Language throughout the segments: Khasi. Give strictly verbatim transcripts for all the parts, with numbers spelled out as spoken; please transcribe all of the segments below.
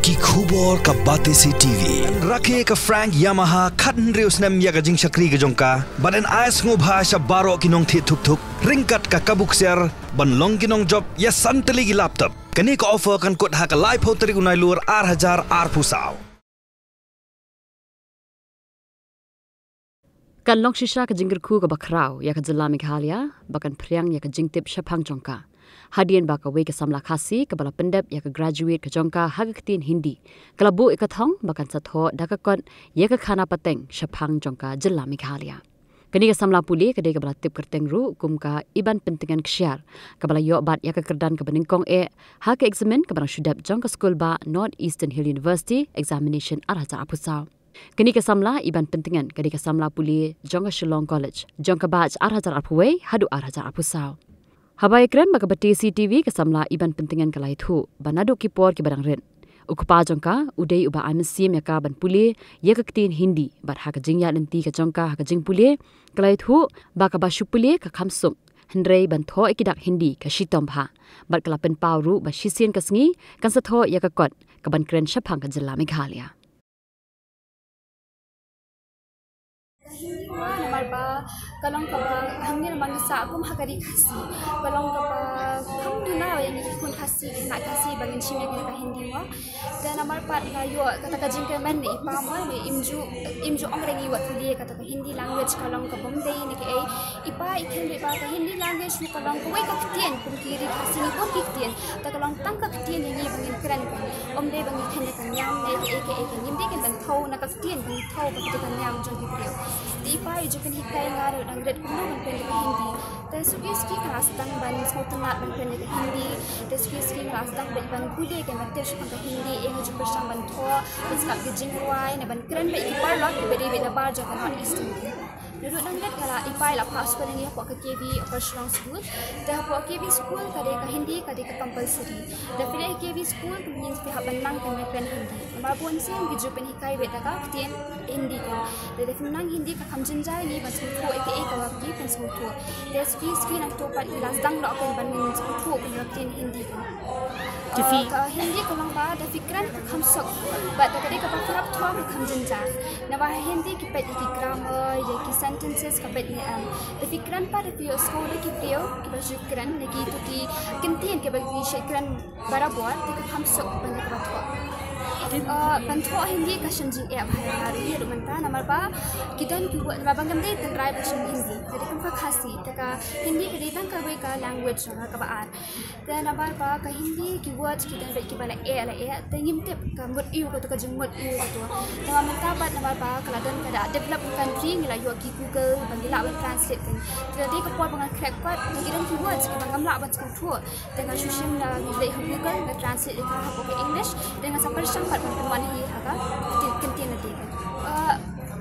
Ki khubor ka Batesi T V. Rakhe ka Frank Yamaha khathynriew snem ïa ka jingshakri ka jong ka, bad yn ai sngewbha sha baroh ki nongthied thuk thuk ryngkat ka kabu ksiar ban long ki nongjop ïa san tylli ki laptop. Kane ka offer kan kut ha ka laiphew tarik u Nailur ar hajar arphew saw. Kan long shisha ka jingkyrkhu kaba khraw ïa ka jylla Meghalaya ba kan phriang ïa ka jingtip shaphang jong ka, hadien ba kawei ka samla Khasi kaba la pyndep ïa ka graduate ka jong ka ha ka ktien Hindi ka la buh ïa ka thong ba kan sa thoh da ka kot ïa ka khana pateng shaphang jong ka jylla Meghalaya. Kane ka samla pule ka dei kaba la tip kyrteng ruh kum ka Ibanpyntngen Kshiar, kaba la ïoh bat ïa ka kyrdan kaba nyngkong eh ha ka eksamin kaba dang shu dep jong ka skul bah North Eastern Hill University Examination ar hajar arphew saw. Kane ka samla Ibanpyntngen ka dei ka samla pule jong ka Shillong College jong ka batch ar hajar arphew wei haduh ar hajar arphew saw. Haba ïakren bad ka Batesi T V, ka samla Ibanpyntngen ka la ïathuh ba naduh ki por kiba dang rit, u kpa jong ka u dei uba ai mynsiem ïa ka ban pule ïa ka ktien Hindi, bad ha ka jingïaid lynti ka jong ka ha ka jingpule, ka la ïathuh ba kaba shu pule ka kham suk, hynrei ban thoh ïa ki dak Hindi ka shitom bha, bad ka la pynpaw ruh ba shisien ka sngi kan sa thoh ïa ka kot kaban kren shaphang ka jylla Meghalaya. Ka Hindi mo, namar ba ka long kaba hangne namar ngi sah kum ha ka ri Khasi, ka long kaba kham duna ïa ngi ki khun Khasi, ki khynnah Khasi ba ngin shim ïa ka Hindi mo. Te namar pat nga ïoh kata ka jingkyrmen na i pa mo, ne im ju, im ju ong re ngi wat pule kata ka Hindi language ka long kaba ym dei ne kaei. I pa i kren beit ba ka Hindi language ruh ka long kawei ka ktien kum ki ri Khasi ngi bun ki ktien. Te ka long tang ka ktien ïa ngi ba ngin kren kan. Ym dei ba ngi kren ïa ka niam ne kaei kaei, ngim dei kan ban thew na ka ktien ba ngi thew ba ka dei ka niam jong ki briew. Te i pa i ju pynhikai nga ruh dang rit kumno ban kren ïa ka Hindi. Te suki suki nga la sdang ban sngewtynnat ban kren ïa ka Hindi. Te suki suki nga la sdang beit ban pule kan ban tip shaphang ka Hindi, ïa nga ju pyrshang ban thoh, ban sngap ki jingrwai, ne ban kren beit ki paralok kiba dei beit nabar jong ka North Eastern. Naduh nangrit nga la, i pa i la phah skul ïa ngi hapoh ka K V Upper Shillong School. Te hapoh K V School ka dei ka Hindi ka dei ka compulsory. Te phi leit K V School ka ngin phi hap ban nang kan ban kren Hindi. Namar bun sien ki ju pynhikai beit da ka ktien Hindi kan. Te da phim nang Hindi ka kham jynjar ïa ngi ban sngewthuh ïa kaei kaba ki pynsngewthuh. Te suki suki nangta pat ngi la sdang noh kan ban sngewthuh ïa ka ktien Hindi kan. Te phi? Eh, ka Hindi ka long ba da phi kren ka kham suk, bad da ka dei kaba phi hap thoh ka kham jynjar. Namar ha Hindi ki peit ïa ki grammar, ïa ki sentences ka peit ne em. Da phi kren pat da phi ïohsngew da ki briew kiba shu kren ne kito ki kyntien kiba ki shu kren barabor, te ka kham suk ban ïa kaba thoh. Eh, ban thoh Hindi ka shem jingeh bha ïa nga ruh, ïa ruh mynta namar ba ki don ki word, namar ba ngam dei tynrai ba shem Hindi, ka dei kum ka Khasi, te ka Hindi ka dei tang kawei ka language jong nga kaba ar. Te namar ba ka Hindi ki words ki don beit kiba la eh la eh, te ngim tip ka mut aïu kato, ka jingmut aïu kato. Te namar mynta pat namar ba ka la don ka da developed country, ngi la ïoh ki Google ba ngi lah ban translate kan. Te dei ka por ba ngan khreh kot, te ki don ki words kiba ngam lah ban sngewthuh. Te nga shu shim, ngi leit ha Google, nga translate ïa ka hapoh ka English, te nga sa pyrshang pat ban pynwan hi ha ka ktien, ktien lade kan. Eh,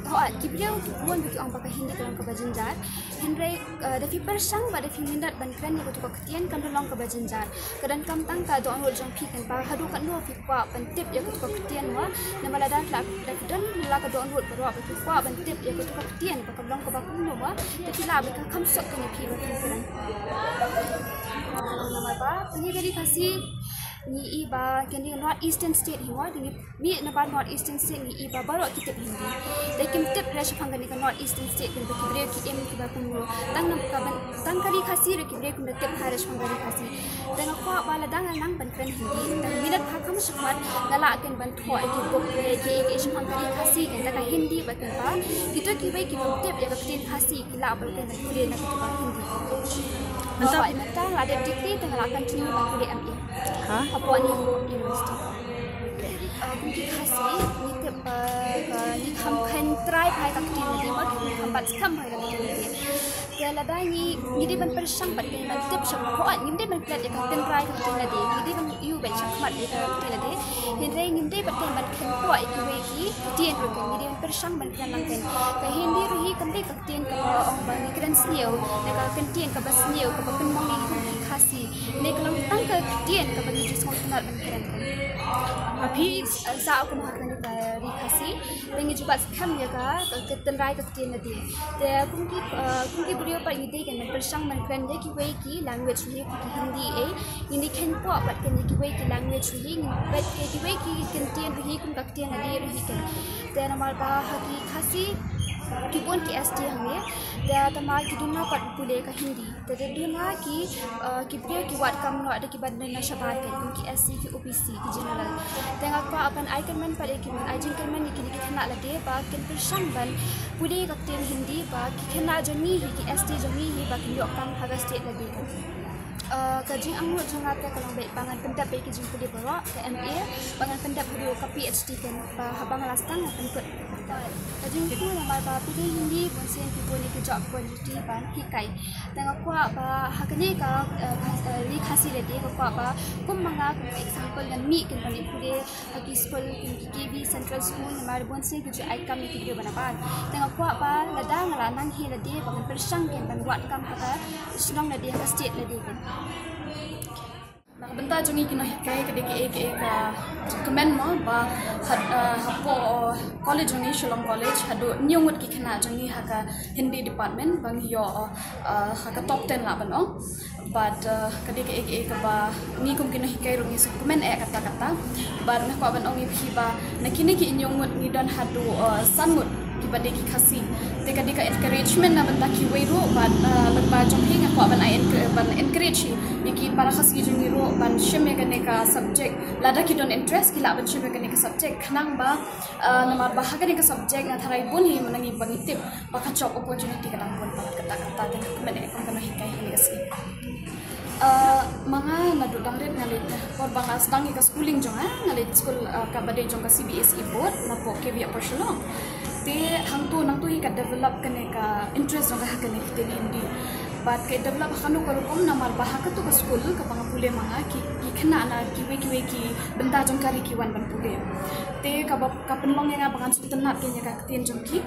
hooid, ki briew ki bun ba ki ong ba ka Hindi ka long kaba jynjar. Hynrei, eh, da phi pyrshang bad da phi minot ban kren ïa kato ka ktien kan long kaba jynjar. Ka donkam tang ka dohnud jong phi kan ba haduh katno phi kwah ban tip ïa kato ka ktien mo. Namar lada la, la don la ka dohnud baroh ba phi kwah ban tip ïa kato ka ktien ba ka long kaba kumno mo, te phi lah ba ka kham suk kan ïa phi ba phin kren. Namar ba kane ka ri Khasi ngi i ba kane North Eastern State hi mo, ngi mih nabar North Eastern State ngi i ba baroh ki tip Hindi. Te kim tip re shaphang kane ka North Eastern State kan ba ki briew ki im kiba kumno. Tang na ka ban, tang ka ri Khasi re ki briew kim da tip bha re shaphang ka ri Khasi. Te nga kwah ba lada nga nang ban kren Hindi, te minot bha kham shakhmat nga lah kan ban thoh ïa ki book re ki, ki shaphang ka ri Khasi kan da ka Hindi bad kan ba kito kiwei ki bym tip ïa ka ktien Khasi ki lah ba kan ban pule na ka Hindi. Mynta, hooid, mynta nga la dep degree te nga la continue ban pule M A. Ha? Hapoh Nehru University. Ah, kum ki Khasi ngi tip ba, ah, ngi kham khein trai bha ïa ka ktien lade mo, ngi kham bat skhem bha ïa ka ktien lade. Te lada ngi, ngi dei ban pyrshang bad ngi ban tip shakhmat, hooid, ngim dei ban klet ïa ka tynrai ka ktien lade, ngi dei ban ïoh ban shakhmat ïa ka ktien lade. Hynrei ngim dei pat kan ban khein poh ïa kiwei ki ktien ruh kan, ngi dei ban pyrshang ban kren lang kan. Ka Hindi ruh hi kam dei ka ktien kaba ong ba ngi kren sniew, ne ka ktien kaba sniew kaba pynmong ïa ngi kum ki Khasi. Khasi. Ine ka long tang ka ktien kaba ngi ju sngewtynnat ban kren. Phi, eh, sa kum ha kane ka ri Khasi, te ngi ju bat skhem ïa ka, ka tynrai ka ktien lade. Te kum ki, eh, kum ki briew pat ngi dei kan pyrshang ban kren ïa kiwei ki language ruh hi, kum ki Hindi ei. Ngi dei kheiñ pat ban kren ïa kiwei ki language ruh hi, ngi pat ïa kiwei ki ktien ruh hi, kum ka ktien lade ruh hi kan. Te namar ba ha ki Khasi ki bun ki S T hangne. Te tangba ki duna pat pule ka Hindi. Te duna ki, eh, ki briew ki wad kam noh da kiba duna shabar kan, kum ki S C, ki O B C, ki general. Te nga kwah ban ai kyrmen pat ïa ki, ai jingkyrmen ïa kine ki khynnah lade ba kin pyrshang ban pule ka ktien Hindi ba ki khynnah jong ngi hi, ki S T jong ngi hi ba kin ïoh kam ha ka state lade kan. Eh, ka jingangnud jong nga te ka long beit ba ngan pyndep beit ki jingpule baroh, ka M A, ba ngan pyndep haduh ka P H D kan, ba haba nga la sdang ngan pynkut. Ka jingkyrmen namar ba pule Hindi bun sien ki bun ïa ki job opportunity ban hikai. Te nga kwah ba ha kane ka, eh, Khas-, eh, ri Khasi lade nga kwah ba kum ma nga kum ka example ngan mih kan ban pule ha ki skul kum ki K V, Central School, namar bun sien ki ju ai kam ïa ki briew ba nabar. Te nga kwah ba lada nga la nang hi lade ba ngan pyrshang kan ban wad kam ha ka shnong lade, ha ka state lade kan. Na ka bynta jong ngi ki nonghikai ka dei kaei kaei ka jingkmen mo ba ha, eh, hapoh, eh, college jong ngi Shillong College haduh hynñiew ngut ki khynnah jong ngi ha ka Hindi department ba ngi ïoh, eh, ha ka top ten lah ban ong. Bad, eh, ka dei kaei kaei kaba ngi kum ki nonghikai ruh ngi sngewkmen eh katta katta. Bad nga kwah ban ong ïa phi ba na kine ki hynñiew ngut ngi don haduh, eh, san ngut kiba dei ki Khasi. Te ka dei ka encouragement na bynta kiwei ruh bad, eh, lyngba jong phi nga kwah ban ai encour-, ban encourage ïa ki para Khasi jong ngi ruh ban shim ïa kane ka subject. Lada ki don interest ki lah ban shim ïa kane ka subject. Khnang ba, eh, namar ba ha kane ka subject nga tharai bun hi mynta ngi ba ngi tip ba ka job opportunity ka dang bun palat katta katta. Te nga kmen eh kum ka nonghikai ha kane ka sngi. Eh, ma nga naduh dang rit nga leit, por ba nga sdang ïa ka schooling jong nga, nga leit skul, eh, kaba dei jong ka C B S E board napoh K V Upper Shillong. Te hangto nangto hi ka develop kane ka interest jong nga ha kane ka ktien Hindi. Bad ka develop ha kano ka rukom namar ba ha kato ka skul kaba nga pule ma nga ki, ki khynnah na kiwei kiwei ki bynta jong ka ri ki wan ban pule. Te kaba ka pynlong ïa nga ba ngan sngewtynnat kein ïa ka ktien jong ki.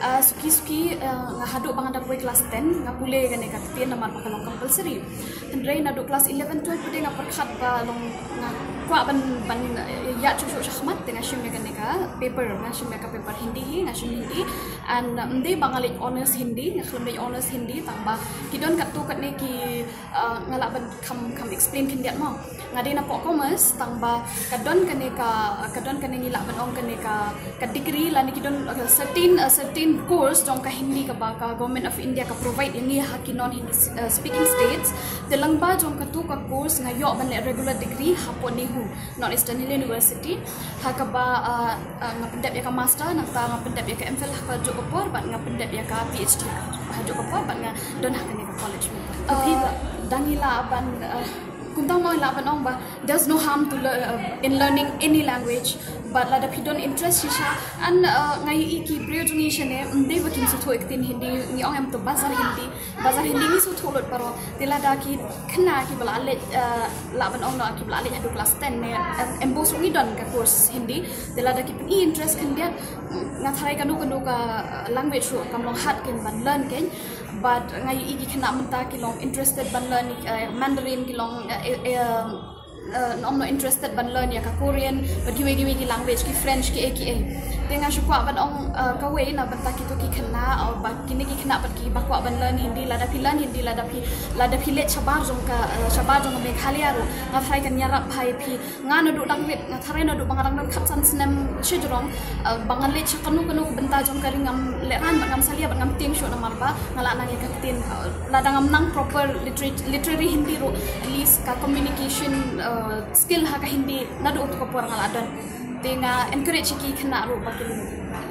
Ah, suki suki, ah, nga haduh ba nga dang poi class ten nga pule kane ka ktien namar ba ka long compulsory. Hynrei naduh class eleven, twelve pat nga pyrkhat ba long nga kwah ban, ban, eh, ïaid shuh shuh shakhmat te nga shim ïa kane ka paper, nga shim ïa ka paper Hindi hi, nga shim Hindi. And, um, ym dei ba nga leit honours Hindi, nga khlem leit honours Hindi tangba ki don katto katne ki, ah, nga lah ban kham, kham explain khyndiat mo. Nga dei napoh commerce tangba ka don kane ka, ka don kane ngi lah ban ong kane ka, ka degree lane ki don, uh, certain, uh, certain course jong ka Hindi kaba ka Government of India ka provide ïa ngi ha ki non Hindi, uh, speaking states. Te lyngba jong kato ka course nga ïoh ban leh regular degree hapoh NEHU, North Eastern Hill University. Ha kaba, uh, uh, nga pyndep ïa ka master, nangta nga pyndep ïa ka M Phil ha kajuh ka por bad nga pyndep ïa ka P H D ha kajuh ka por bad nga don ha kane ka college mynta. Uh, da ngi lah ban, uh, Kumta mo lah ban ong ba there's no harm to lear-, uh, in learning any language. But lada phi don interest shisha, and, uh, nga ïohi ki briew jong ngi shane, ym dei ba kim sngewthuh ïa ka ktien Hindi, ngi ong em to bazar Hindi, bazar Hindi ngi sngewthuh lut baroh. Te lada ki khynnah kiba la leit, uh, lah ban ong noh kiba la leit haduh class ten ne, em, em bos ruh ngi don ka course Hindi. Te lada ki pyni interest khyndiat, nga tharai kano kano ka, uh, language ruh kam long hard kein ban learn kein. But nga ïohi ki khynnah mynta ki long interested ban learn, eh, Mandarin, ki long, eh, eh, eh, eh, ym long interested ban learn ïa ka Korean, bad kiwei kiwei ki language, ki French, kiei kiei. Te nga shu kwah ban ong, eh, kawei na bynta kito ki khynnah, oh, ba kine ki khynnah bad kiba kwah ban learn Hindi, lada phi learn Hindi, lada phi, lada phi leit shabar jong ka, eh, shabar jong ka Meghalaya ruh, nga tharai kan ïarap bha ïa phi. Nga naduh dang rit, nga tharai naduh ba nga dang don khatsan snem shajrong, eh, ba nga leit sha kano kano ka bynta jong ka ri ngam lehraiñ bad ngam salia bad ngam tieng shuh namar ba nga la nang ïa ka ktien, eh, lada ngam nang proper literate-, literary Hindi ruh, at least ka communication, eh, skill ha ka Hindi naduh uto ka por nga la don. Te nga encourage ïa ki khynnah ruh ba kin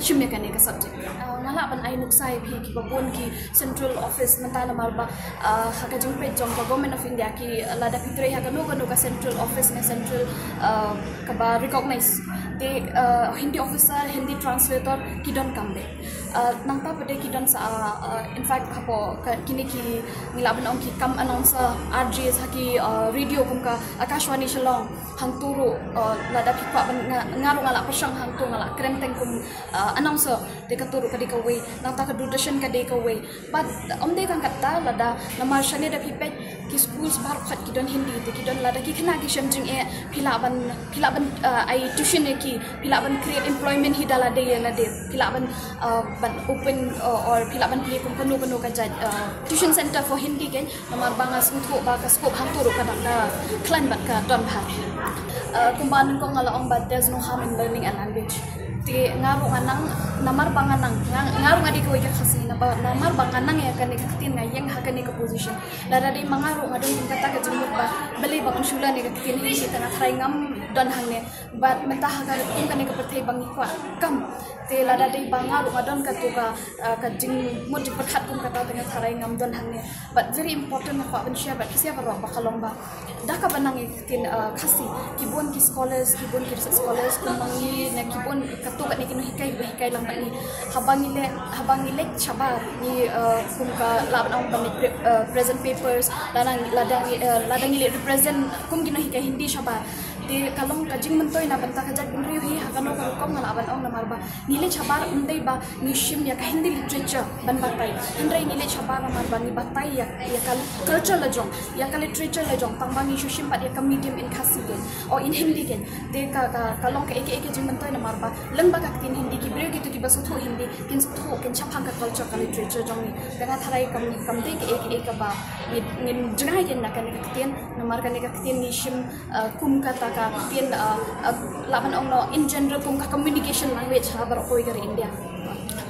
shim ïa kane ka subject. Eh, nga lah ban ai nuksa ïa phi kiba bun ki central office mynta namar ba, ah, ha ka jingpeit jong ka Government of India ki, ah, lada phi trei ha kano kano ka central office ne central, ah, kaba recognize te, ah, Hindi officer, Hindi translator ki don kam beit. Ah, nangta pat de ki don sa, ah, ah, in fact hapoh ka, kine ki ngi lah ban ong ki kam announcer, R Js ha ki, ah, radio kum ka Akashvani Shillong. Hangto ruh, uh, lada phi kwah ban nga, nga ruh nga lah pyrshang hangto, nga lah kren teng kum, uh, announcer, te kato ruh ka dei kawei, nangta ka Doordarshan ka dei kawei. Bad ym dei tang katta, lada namar shane da phi peit ki schools baroh khoit ki don Hindi, te ki don, lada ki khynnah ki shem jingeh, phi lah ban, phi lah ban uh, ai tuition ïa ki, phi lah ban create employment hi da lade ïa lade, phi lah ban uh, ban open uh, or phi lah ban plie kum kano kano ka jait uh, tuition center for Hindi kein. Namar ba nga sngewthuh ba ka scope hangto ruh ka dang da khlaiñ bad ka don bha. Uh, kumba nyngkong nga la ong ba there's no harm in learning a language. Te nga ruh nga nang, namar ba nga nang, nga, nga ruh nga dei kawei ka Khasi, namar, namar ba nga nang ïa kane ka ktien, nga ïeng ha kane ka position. Lada dei ma nga ruh nga don kum kata ka jingmut ba balei ba ngan shu learn ïa ka ktien Hindi, te nga tharai ngam don hangne. Bad mynta ha ka kum kane ka pyrthei ba ngi kwah kam, te lada dei ba nga ruh nga don kato ka, uh, ka jingmut jingpyrkhat kum kata, te nga tharai ngam don hangne. But very important nga kwah ban share bad phi sha baroh ba ka long ba da kaba nang ïa ka ktien uh, Khasi, ki bun ki scholars, ki bun ki research scholars kum ma ngi, ne ki bun kato kane ki nonghikai ba hikai lang bad ngi. Haba ngi leh, haba ngi leit shabar, ngi uh, kum ka lah ban ong ban leit pre- uh, present papers, lada ngi, lada ngi, uh, lada ngi leit represent kum ki nonghikai Hindi shabar, te ka long ka jingmyntoi na bynta ka jaitbynriew hi ha kano ka rukom, nga lah ban ong, namar ba ngi leit shabar ym dei ba ngi shim ïa ka Hindi literature ban batai, hynrei ngi leit shabar namar ba ngi batai ïa, ïa ka culture la jong, ïa ka literature la jong, tang ba ngi shu shim pat ïa ka medium in Khasi kein, o in Hindi kein. Te ka, ka, ka long kaei kaei ka jingmyntoi, namar ba lyngba ka ktien Hindi ki briew kito kiba sngewthuh Hindi kin sngewthuh, kin shaphang ka culture, ka literature jong ngi. Te nga tharai kam, kam dei kaei kaei kaba ngin, ngin jngai kein na kane ka ktien, namar kane ka ktien ngi shim uh, kum kata ka ktien, uh, uh, lah ban ong noh in general kum ka communication language ha baroh kawei ka ri India.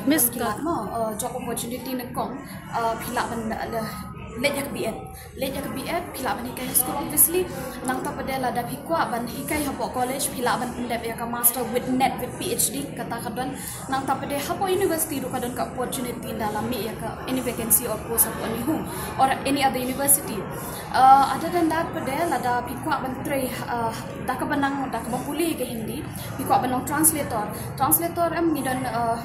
Miss, ki ka lad mo, uh, job opportunity nyngkong, uh, phi lah ban, uh, leit ïa ka B.Ed, leit ïa ka B.Ed, phi lah ban hikai ha school obviously. Nangta pat de lada phi kwah ban hikai hapoh college, phi lah ban pyndep ïa ka master with NET with PhD, kata ka don. Nangta pat de hapoh university ruh ka don ka opportunity, lada la mih ïa ka any vacancy or post hapoh NEHU or any other university. Uh, other than that pat de lada phi kwah ban trei, uh, da kaba nang, da kaba pule ka Hindi, phi kwah ban long translator. Translator em ngi don uh,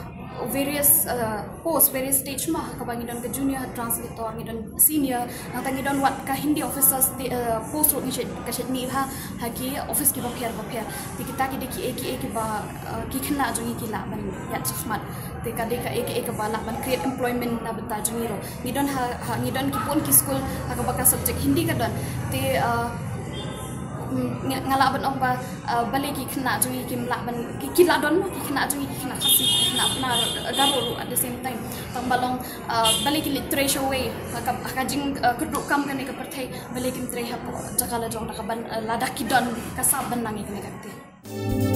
various uh, post, various stage mo, ha kaba ngi don ka junior translator, ngi don senior, nangta ngi don wat ka Hindi officers, uh, post ruh ngi shait, ka shait mih ha, ha ki office kiba pher ba pher. Te kita ki dei kiei kiei kiba uh, ki khynnah jong ngi ki lah ban ïaid shakhmat. Te ka dei kaei kaei kaba lah ban create employment na bynta jong ngi ruh. Ngi don ha, ha, ngi don ki bun ki school ha kaba ka subject Hindi ka don. Te uh, mm, nga, nga lah ban ong ba uh, balei ki khynnah jong ngi kim lah ban, ki, ki lah don, ki khynnah jong ngi, ki khynnah Khasi, ki khynnah Pnar, Garo ruh at the same time. Tang ba long uh, balei ki leit trei shawei ha ka, ha ka jing uh, kyrduh kam kane ka pyrthei, balei kim trei hapoh jaka la jong, da kaban uh, lada ki don ka sap ban nang ïa kane ka ktien.